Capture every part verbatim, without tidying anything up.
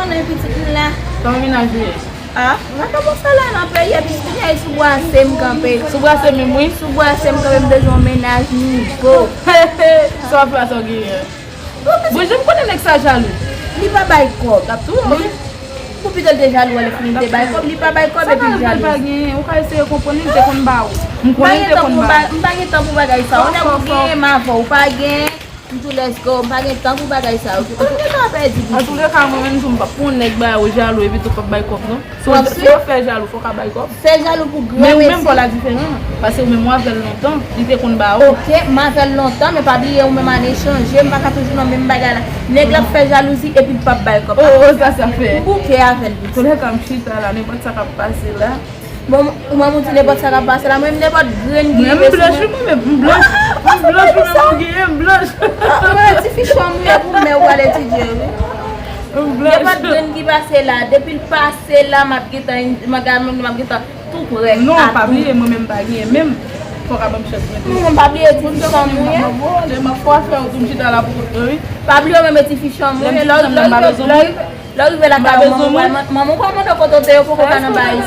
Konnen pitit m la. Kòman mennaj ou ye? Ah, m pa ka bon sa la nan peyi a, pitit m la sou brase m kanpe. Sou brase menm, wi. Sou brase m kanpe, m bezwen yon mennaj nouvo. Sa w ap fè a, sa w genyen? Bon, jan m konnen nèg sa jalou. Li pa bay kòb. L ap touye w, wi. Pou pito l te jalou, lè fini te bay kòb, li pa bay kòb epi l jalou. Sa pa l pa genyen, ou ka eseye konprann li, li te konn ba ou. M konnen li te konn ba ou. M pa gen tan pou bagay sa. Yon nèg ou genyen, m avè w, ou pa genyen. M tou let's go, m pa gen tan pou bagay sa yo. Ou te ka pèdi pitit. Antouleka, mwen menm tou, m p ap pou yon nèg ba ou jalou epi tou p ap bay kòb, non. Si w, si w ap fè jalou, fò w ka bay kòb. Fè jalou pou granmesi. Men ou menm, pa w la diferan. Paske ou menm, ou avè l lontan, li te konn ba ou. Oke, m avè l lontan, men pa bliye ou menm ane chanje, m pa ka toujou nan menm bagay la. Nèg la ap fè jalouzi epi l p ap bay kòb. Oh, oh, sa, sa fè. M bouke avè l pitit. Antouleka, m chita la, nenpòt sa k ap pase la. Bon, ou menm ou di nenpòt sa k ap pase la, mwen menm nenpòt grenn ki rive sou mwen. Mwen menm m blanch, wi, mwen menm m blanch. M blanch, ou menm ou genyen, m blanch. Mwen ti fi chanm ou ye pou mè ou al etidye, wi. M blanch. Nenpòt grenn ki pase la, depi l pase la, m ap gentan, m ap gentan tou prè. Non, pa bliye, mwen menm m pa genyen menm. Fò w ka ban m chans mwen tou. Non, pa bliye ti fi chanm ou ye. M ap kwafe ou tou, m chita la pou kont mwen, wi. Pa bliye ou menm e ti fi chanm ou ye. Lè w rive lakay ou, manman w pral mande w kote w te ye, ou poko ka nan bagay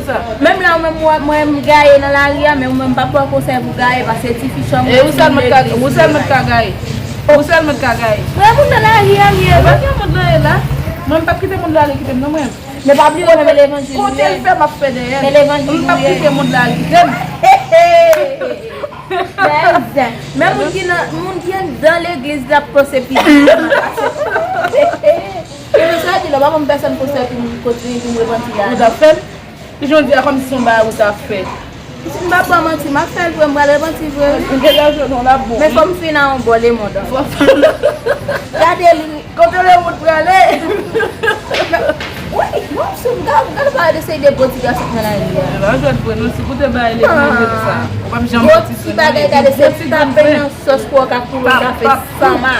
sa. Menm la, ou menm, mwen, mwen, m gaye nan lari a, men ou menm, m p ap ba w konsèy pou gaye, paske ti fi chanm ou ye, ti moun legliz ou ye. Ou sèlman t ka gaye. Ou sèlman t ka gaye. Vrè moun nan lari a m ye, wi. E pa vrè moun nan ye la. Mwen, m p ap kite moun nan ale kite m, non, mwen. Men pa bliye, mwen, men levanjil ou ye. Kote l fè, m ap fè dèyè l. Men levanjil ou ye. M p ap kite moun nan ale kite m. Men, men moun ki nan, moun ki anndan legliz la ap panse pitit. Epi sa di la, w pa ban m pèsòn konsèy pou m kontinye, pou m repanti a. Ou t ap fè l? Jodi a, kòmsi se yon bagay ou t ap fè. Si m pa ba w manti, m ap fè l vre, m pral repanti vre, wi. Ou gen lajan non, l ap bon. Men fò m fin a yon bò lemonn. Gade li. Kote lemonn prale? Wi, bon, si m gade, gade bagay de seri de gwo ti gason k nan lari a. E pa jwèt vre non, si pou te bay lemonn vre sa. Ou p ap janm gwo ti bagay, gade se tape nan sòs pou w ka koule kafe sanma.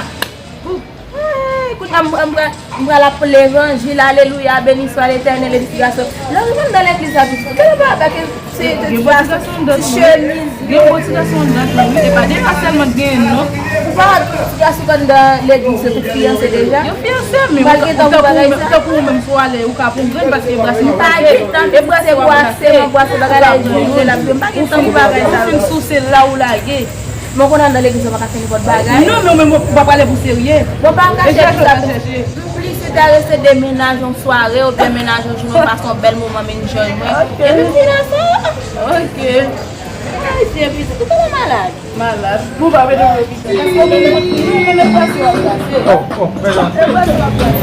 Ay, kounye a m, m, m pral ap levanjil, alelouya, beni swa Letènèl, epi ti gason. Lè w rive anndan legliz la, pitit, gade pa bagay, se, se ti gason, ti chemiz. Gen bon ti gason anndan tou, wi. E pa de la sèlman k genyen, non. Ou pa wè tout ti gason k anndan legliz yo tout fiyanse deja? Yo fiyanse, men ou, ou tankou ou menm, tankou ou menm, si w ale, ou ka pran grenn paske brase w ap brase. M pa gen tan, pitit, se brase, m ap brase, bagay la e jwe, jwe l ap jwe. M pa gen tan pou bagay sa yo. Ou fin souse l la, ou lage. Men w konnen anndan legliz yo pa ka fè nenpòt bagay. Non, men w menm ou pa prale pou serye. Bon, pa kache pitit. M plis enterese de mennaj yon sware oubyen mennaj yon jounen, pase yon bèl moman, m enjoy mwen. Epi fini a sa. Ok. Ay, Dye pitit, ou tèlman malad. Malad. Bon, pa mete w lopital. Paske ou menm, ou menm e brase w ap brase. Oh, oh, men jan. E brase w ap brase.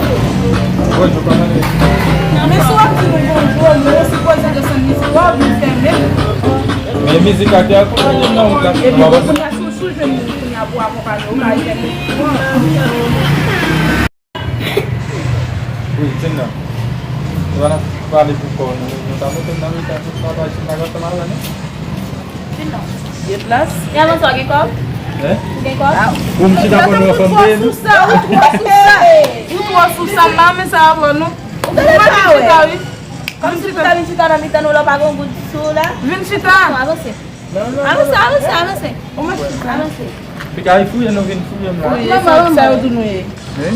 Bonjou, kòman nou ye? Men si w ap di nou bonjou, nou sipoze desann mizik la, ou vin fèmen. Men mizik la te akonpanye nan wout la. Epi bon, kounye a, si w, si w jwenn moun kounye a pou akonpanye w, ou ka jwenn moun. Wi, Tina. Nou pa nan pale pou kò nou. Nou ta mete m nan reta pou papa Tina gata malad, non? Gen plas? E avan sa, gen kòb? Hein? Gen kòb? Pou m chita konn yon fanm peye nou? Ou twò sou sa, ou twò sou sa. Ou twò sou sa, m pa renmen sa avè w, non. Ou genlè pa wè. Vin chita, wi. Kòmsi pou ta vin chita nan mitan nou, lè w pa gen goud sou ou la. Vin chita. Avanse. Avanse, avanse, avanse. Avanse. Pika e fouye nou vin fouye m la. Wi, sa, sa yo di nou ye. Hein?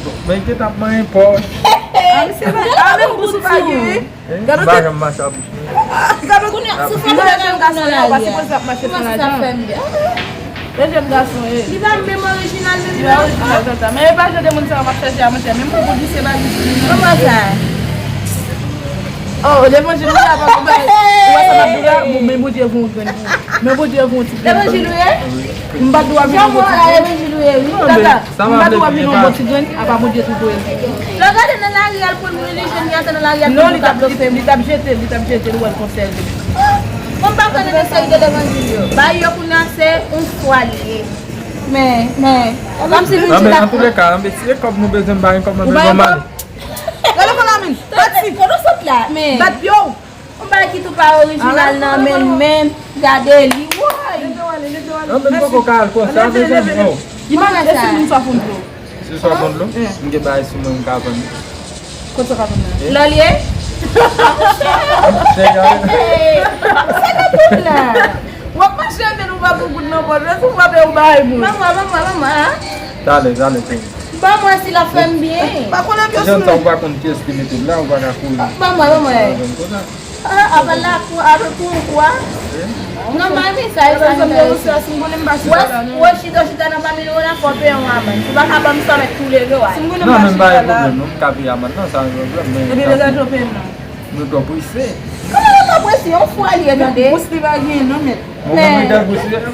Bon, men ki t ap manyen pòch. A, misye pa, a, menm bous ou pa gen, wi. Hein? Gade ou te. M pa janm mache a bous mwen. Gade ou. Kounye a, sou fòm nan jèn gason yo pa sipoze ap mache san lajan. Kòman sa fè m de? Yon jèn gason, e. Li pa menm orijinal menm non. Li pa orijinal tanta. Men e pa jan de moun sa yo m ap chèche a, monchè. Menm pou di se pa jis li menm. Kòman sa? Oh, levanjil ou la pa konprann. Ou wè sa m ap di la? Bon, men Bondye voye yon grenn pou ou. Men Bondye voye yon ti grenn pou ou. Levanjil ou ye? M pa t dwe vin yon bon ti grenn. Levanjil ou ye, wi. Tata, m pa t dwe vin yon bon ti grenn, apa Bondye tou voye l. Lè w gade nan lari a, l pran moun li jwenn li atè nan lari a, li t ap blofe m. Non, li t ap jete, li t ap jete l, ou wè l konsève. Bon, m pa konnen de seri de levanjil yo. Bay yo kounye a se yon fwa li ye. Men, men, kòmsi vin chita. Anben, antouleka, anben, si se kòb nou bezwen, m pa gen kòb, mwen bezwen m ale. Gade kòman min. Pati. Kote w sot la? Men. Bat pye w. Yon bagay ki tou pa orijinal nan men, men. Gade li, woy. Anben, m poko ka al konsa, mezanmi. Li pa rete sou moun sa fon dlo. Se swa bon dlo? M gen bagay sou mwen m ka vann. Kot sa ka vann la? Lè l ye? Chè, gade. Sa ka vann la? W ap mache men ou pa pou goud nan pòch. Lè sou frape ou bay moun. Ban mwen, ban mwen, ban mwen, a. Talè, talè, talè. Ban mwen si l ap fè m byen. Pa konnen ke Jan sa ou pa konn kiyès ki mete l la, ou pa ka kouri. Ban mwen, ban mwen. Konsa. Ah, apa la kou, apa kou, kou a? Non, mami, sa e sa. Wè, wè, chita, chita nan fami nou la, fò peye yon amann. Si w pa ka ban m sa, mèt tou leve w ale. Non, men m pa gen pwoblèm, non, m ka peye amann nan, sa pa gen pwoblèm, men Ebyen, degaje w peye m nan. Nou twò prese. Kòman nou twò prese? Yon fwa li ye, tande. Bous li pa gen, non, mèt. Bon, mwen mete bous li. M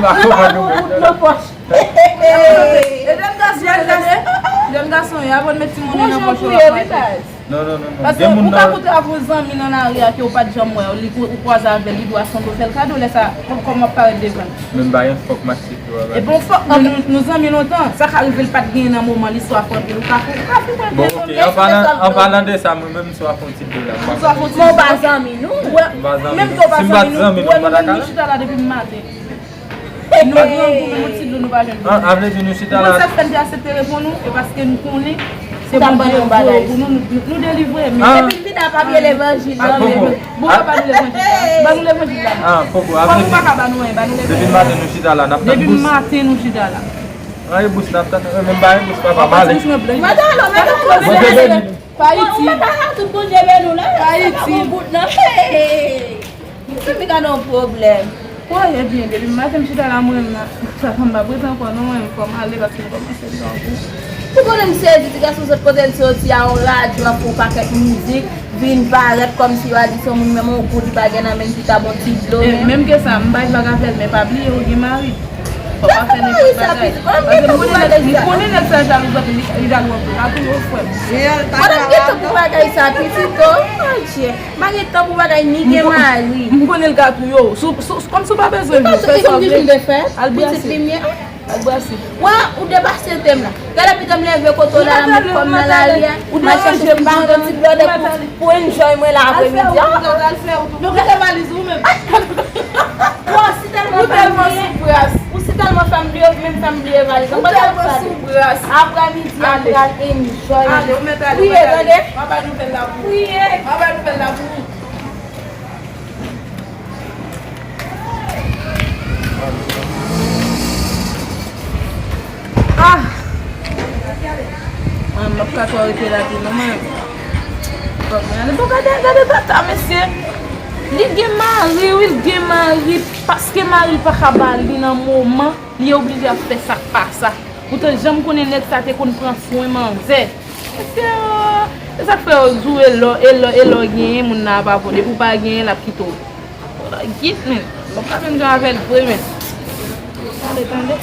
pa konprann nou. Bout nan pòch. E jèn gason, jèn gason, jèn gason yo, aprann met ti monnen nan pòch yo, ap mache. Non, non, non, non. Paske ou ka koute avè yon zanmi nan lari a ke ou pa t janm wè, li, ou kwaze avè l, li di w a sanble w fè l kado, lè sa, kòman w ap parèt devan l? Men m pa gen fòk m achte. Epi yon fòk nou, nou, nou zanmi lontan, sa ka rive l pa t genyen nan moman li swaf anpil, ou ka, ou ka frekante. Bon, ok, an palan, an palan de sa, mwen menm m swaf yon ti dlo la. Ou swaf yon ti dlo. Men w pa zanmi nou. M pa zanmi nou. Menm ke w pa zanmi nou, ou wè nou menm nou chita la depi maten. Nou grangou, menm yon ti dlo nou pa jwenn pou nou. Ah, a vle di nou chita la. Ou konn sa k fè n te aksepte reponn ou? E paske nou konnen se Bondye voye w pou nou, nou, nou delivre, men. Epi l vin ap ap ye levanjil la, men. Bon, pa nou levanjil la. Ban nou levanjil la. Ah, poko. Kòm ou pa ka ba nou anyen, ba nou levanjil la. Depi maten nou chita la, n ap tann bous. Depi maten nou chita la. An, e bous n ap tann, e, menm ba e bous papa m ale. Mwen ta alò, mwen ta alò. Bondye beni nou. Pa iti. Ou pa ka tout Bondye beni w la. Pa iti. Sa pa bon bout nan. Hey! Misye vin gade yon pwoblèm. Woy, ebyen, depi maten m chita la, mwen menm, sa fè m pa prete ankò non, mwen menm, fò m ale paske m kòmanse grangou. Ou konnen m sezi, ti gason sot kote l soti a, yon radyo ap fè yon pakèt mizik, vin parèt kòmsi yo a di se yon moun menm yon goud li pa gen nan men l ki ta bon ti dlo menm. Menm ke sa, m pa vle avè l, men pa bliye ou gen mari. Fò pa fè nenpòt bagay. Paske m konnen nèg, m konnen nèg sa jalou, paske li, li jalou anpil. Jalou yo frè m. Madanm gen tan pou bagay sa, pitit o. Adje. M pa gen tan pou bagay ni gen mari. M konnen l ka touye w. Sou, sou, kòm si w pa bezwen viv, fè sa w vle. Al brase. Al brase. Wè, ou depase tèm la. Gade pitit m leve kote w la, la met kò m nan lari a. M al chèche m pa yon ti blòdè pou, pou enjoy mwen la apremidi a. Al fè wout ou, al fè wout ou. Nou kite valiz ou menm. Ou tèlman sou bras. Ou si tèlman fè m bliye, menm fè m bliye valiz. Ou tèlman sou bras. Apremidi a, m pral enjoy. Ale, ou mèt ale, ou mèt ale. Priye, tande. M a ba nouvèl la pou ou. Priye. M a ba nouvèl la pou ou. Ah! Mwen, m ap ka twò rete la tou, non, mwen. Fòk mwen ale. Bon, gade, gade tata, mesye. Li gen mari, wi, li gen mari. Paske mari l pa ka ba li nan moman, li oblije ap fè sa k pa sa. Poutan, jan m konnen nèg sa te konn pran swen manzè. Mesye, oh, se sa k fè yo di w e lò, e lò, e lò genyen, moun nan ap avè w. Depi w pa genyen, l ap kite w. Git, men. Bon, pa menm jan avè l vre, men. Ale, tande.